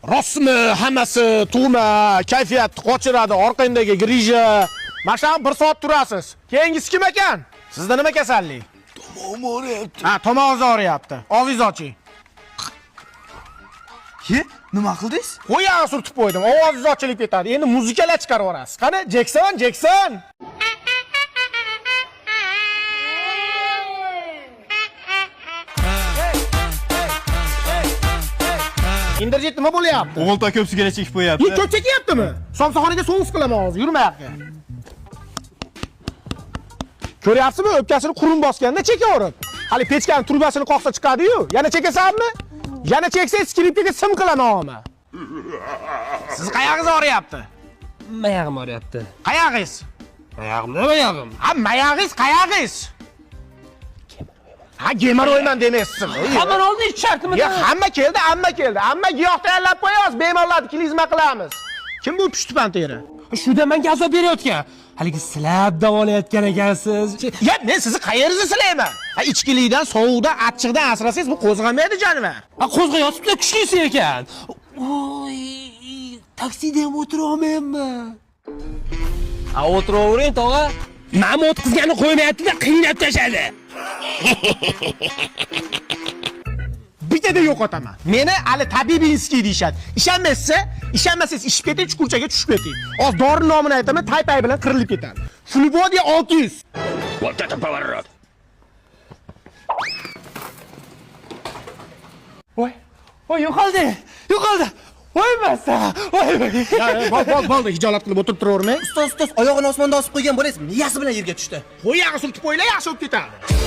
Rostmi, hammasi tug'ma, kayfiyatni qochiradi, orqangdagi grija. Mana shu bir soat turasiz. Keyingisi kim ekan? Sizda nima kasallik? Tomog'im og'riyapti. Ha, tomog'ingiz og'riyapti. Og'zingizni oching. Ye, nima qildingiz? Qo'yag'i surtib qo'ydim. Ovozingiz ochilib ketadi. Endi muzikalar chiqarib yuborasiz. Qani, Jekson, Jekson. Inderjet nima bo'lyapti? O'g'il ko'p sigaret chekib qo'yapti. Ye, ko'p chekyaptimi? Somsaxonaga sous qilaman hozir, yurma yoqqa. Ko'ryapsizmi, o'pkasini qurum bosganda chekaverib. Hali pechkani turbasini qoqsa chiqadi-yu. Yana chekasanmi? Yana cheksangiz skripkaga sim qilaman hozir. Siz qayog'ingiz og'riyapti? Mayog'im og'riyapti. Qayog'ingiz? Mayog'im nima mayog'im? Ha, mayog'ingiz qayog'ingiz? Ha, gemoroyman demaysizmi? Hamma oldin ichartimi? Ya hamma keldi, amma keldi. Amma giyoh tayyorlab qo'yamiz, bemorlarni klizma qilamiz. Kim bu pushtipant eri? Shuda menga azob berayotgan. Haligi silab davolayotgan ekansiz. Ya men sizni qayeringizni silayman? Ha, ichkilikdan, sovuqdan, achchiqdan asrasangiz bu qo'zg'amaydi jonivor. Ha, qo'zg'ayotibdi, kuchlisi ekan. Oy, taksida ham o'tira olmayapman. Ha, o'tiravering tog'a. Mana o'tkazgani qo'ymayapti-da, qiynab tashladi. Bittada yo'qotaman. Meni hali tabibinskiy deyishadi. Ishonmaysiz, ishonmasangiz ishib keting, chuqurchaga tushib keting. Hozir dori nomini aytaman, taypay bilan qirilib ketadi. Flubodiya 600. Вот это поворот! Voy, voy yo'qoldi. Yo'qoldi. Voy massa. Voy. Bol, bol, bo'ldi, hijolat qilib o'tirib turavermang. Ustoz, ustoz, oyog'ini osmonda osib qo'ygan bo'laysiz, miyasi bilan yerga tushdi. Qo'yag'i surtib qo'yinglar, yaxshi bo'lib ketadi.